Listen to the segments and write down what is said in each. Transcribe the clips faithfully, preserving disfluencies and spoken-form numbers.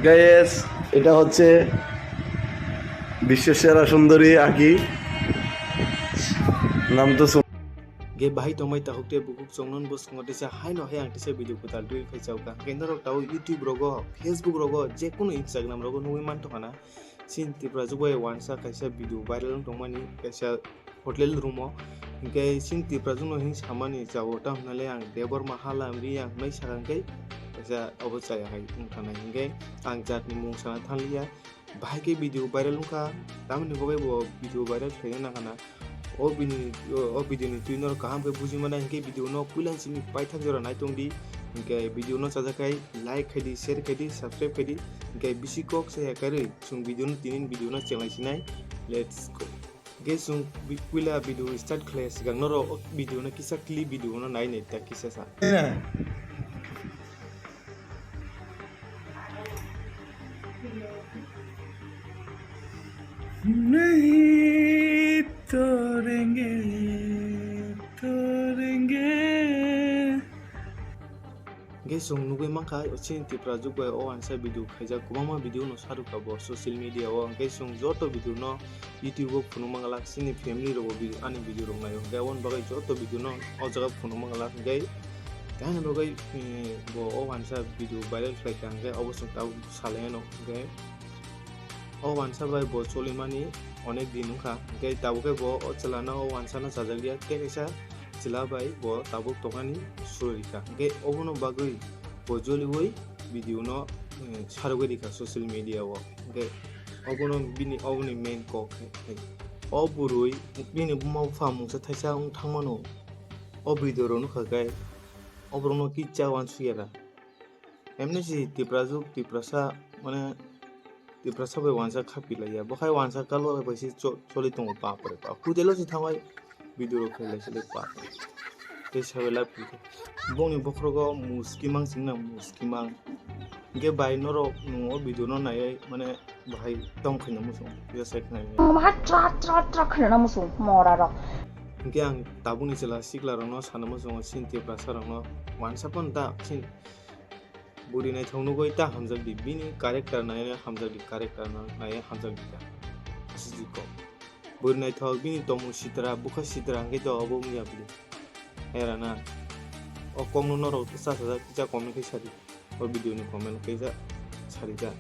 গাইস, এটা হচ্ছে বিশ্বসেরা সুন্দরী আকি। নাম তো শুন- Ge bahai tongmai tahuk te bukuk chongnon bo songo tesa haino hai ang tesa video kwtal twi phai chauka. Ge norok tao YouTube rogo, Facebook rogo, je kunu Instagram rogo nugwi man tongkha na. Chini Tipra jugbai wansa kaisa video viral wng tongmani kaisa hotel room o. Hinkhe chini Tipra jugno hin samani chao, tamo hinale ang Debbarma hala wngwi ang hinwi sakha hinkhe kaisa obo chaya hai wng thanai. Hinkhe ang jatni mung sana thangliya. Bahai khe video viral wngkha, tamoni bagwi bo video viral khlaina nangkha na. O bini, o, o video ni twi norok kaham khe buji mannai hinkhe video no puila simi paithak jora nai tongdi. Hinkhe video no chajakkhai like khaidi, share khaidi, subscribe khaidi. Hinkhe bisi kok se hekarwi chwng video no tinin video no chenglai sinai. Let's go. Hinkhe chwng bi-, puila video start khlai sigang norok o video no kisa clip video no nai nai ta kisa sa. नहीं तोड़ेंगे, तोड़ेंगे। Hinkhe chwng nugwi mankha, chini Tipra jugbai o wansa video khaijak, kwbangma video no sarwkha bo social media o. Hinkhe chwng joto video no YouTube o phunukma glak, chini family rok bo video, ani video rok naio. Hinkhe aboni bagwi joto video no o jaga phunukma glak. Hinkhe tamoni bagwi, eh, bo o wansa video viral khlaikha, hinkhe obo chwng tabuk salaino. Hinkhe o wansa bai bo cholimani onek din wngkha, hinkhe tabuk khe bo o chwlano o wansano chajakya, tei kaisa chwla bai bo tabuk tongmani surikha, hinkhe obono bagwi bo joliui video no, eh, sarogwi rikha social media o, hinkhe obono bini, oboni main kok hai, hai. O bwrwi bini buma bupha mungsa thaisa wng thangmano, o video rok nukha khe oborokno kisa uansukya da. Emni si Tiprajwk, Tiprasa, mane, Tiprasa bai wansa khapi laiya. Bo khai wansa kalo bai si cho-, choli tongo, bapre bap. Hotel o si thangai video rok khe lai si lai bapre. Tei sabai live khe. Bongni bokhrogo muskimang singna muskimang. Hinkhe bai norok nungo video no naiwi, mane, bahai tong khaina muchung. Pisa sai khnai. Maha tra tra tra khaina muchung mora rok. Hinkhe ang tabukni chwla sikla rokno sana muchungo, sin Tiprasa rokno wansa phano da sin. Bwrwi naithok nugwi ta hamjakdi, bini character naiwi hamjakdi, character no naiwi hamjakdi ta. Aswk kok. Bwrwi naithok bini tongmung sitra, bwkha sitra hwnkhe to obo wngya bwrwi. Hera na. O kokno norok cha sajak, kisa comment khe sadi. O video ni comment khe ja sadi ja.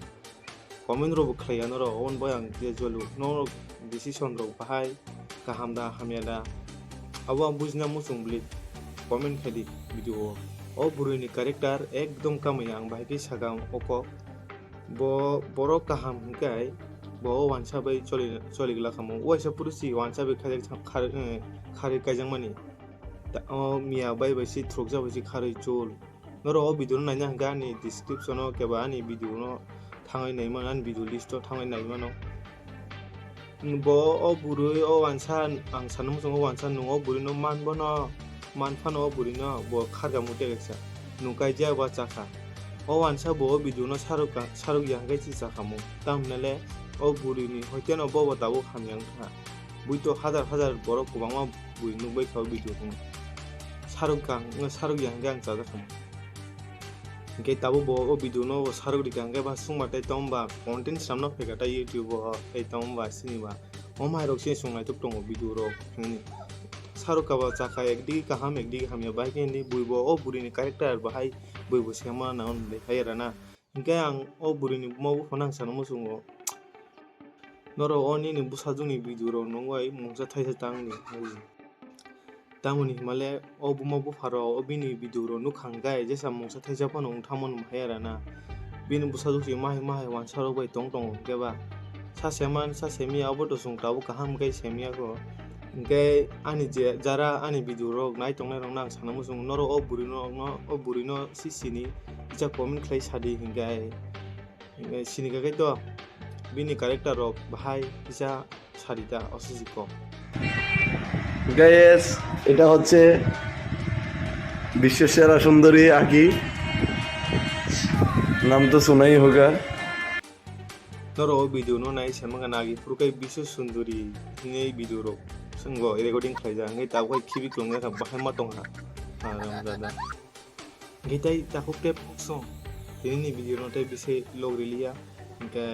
Comment rok bo khlaiya norok, oboni bai ang khe jolu. Norok decision rok bahai kaham da, hamya da, abo ang bujina muchung bwlwi comment khaidi video o. O bwrwi ni character ekdom kamaya, ang bahai khe sakha o kok. Bo borok kaham hwnkhe bo o wansa bai choli, choli glak khamu. Waisa phuru si wansa bai khaijak, khar-, eh, kharwi kaijakmani. Ta-, o miya bai bai si thrukjak bai si kharwi chul. Norok o video no naina hwnkhe ani description o keba ani video no thangwi naimano, ani video list o thangwi naimano. Bo o bwrwi o wansa, ang sana muchungo wansa nwng o bwrwi no man bono, man phano o bwrwi no bo kharga mu tei kaisa nwng kaijak ba chakha. O wansa bo o video no sarwk ka, sarwk ya hwnkhe si chakhamu. Tamhinale o bwrwi ni hoiteno bo bo tabuk hamya wngkha. Buito hajar hajar borok kwbangma bui nukbai kha o video no. Sarwk kha, sarwk ya hwnkhe ang chajak khamu. Hinkhe tabuk bo o video no bo sarwk rikha hinkhe ba swngba tei tongba content swnamno phaikha tei YouTube o tei tongba siniba. O mairok se swng naituk tongo video rok hinwi. Sarwk kha ba chakha ekdigi kaham ekdigi hamya bahai khe hinwi bui bo o bwrwi ni character bahai bui bo sengma nang hwnwi phai rana. Hinkhe ang o bwrwi ni buma buphano ang sana muchungo. Norok o nini bwsajwkni video rok nungwi mungsa thaisa tangdi. Tamoni himale o buma bupharok o bini video rok nukha hwnkhe jesa mungsa thaisa phano wng thangmano haya rana. Bini bwsajwk se mahai mahai wansarok bai tong tongo hwnkhe ba. Sa seman sa semiya obo to chwng tabuk kaham khe semiya kho. Hwnkhe ani je jara ani video rok nai tongnai rokno ang sana muchungo norok o bwrwi no, o bwrwi no si sini kisa comment khlai sadi hwnkhe ai. Sini khe to bini character rok bahai kisa sarita osisi kok. Guys, এটা হচ্ছে বিশ্বসেরা সুন্দরী আকি। নাম তো শোনাই হোগা। Norok o video no nai se mangana agi phuru khe Biswa Sundori hinwi video rok Ngo recording khlaijak, hwnkhe tabuk hai khibi kwlwng wngkha, bahai ma tongkha. Ah, ram dada. Hwnkhe tai takhuk tei phuk song. Tini ni video no tai bisi log riliya. Hwnkhe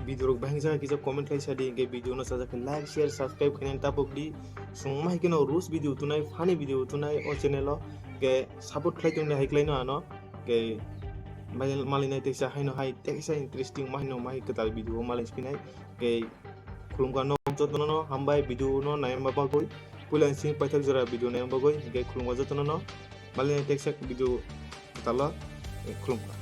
video rok bahai wngkha kisa comment khlai sadi, hwnkhe video no sajak khe like, share, subscribe khainani tapok di. Chwng ma hai kheno roast video tunai, funny video tunai o channel o. Hwnkhe support khlai tongdi hai khlai no ano. Hwnkhe malai nai teisa haino hai teisa interesting ma haino ma hai kwtal video malai spinai. Hwnkhe khulumkha no jotono no hambai video no naima bagwi. Puila sing paithak jora video naima bagwi. Hwnkhe khulumkha jotono no malai nai teisa video kwtal o. Khulumkha.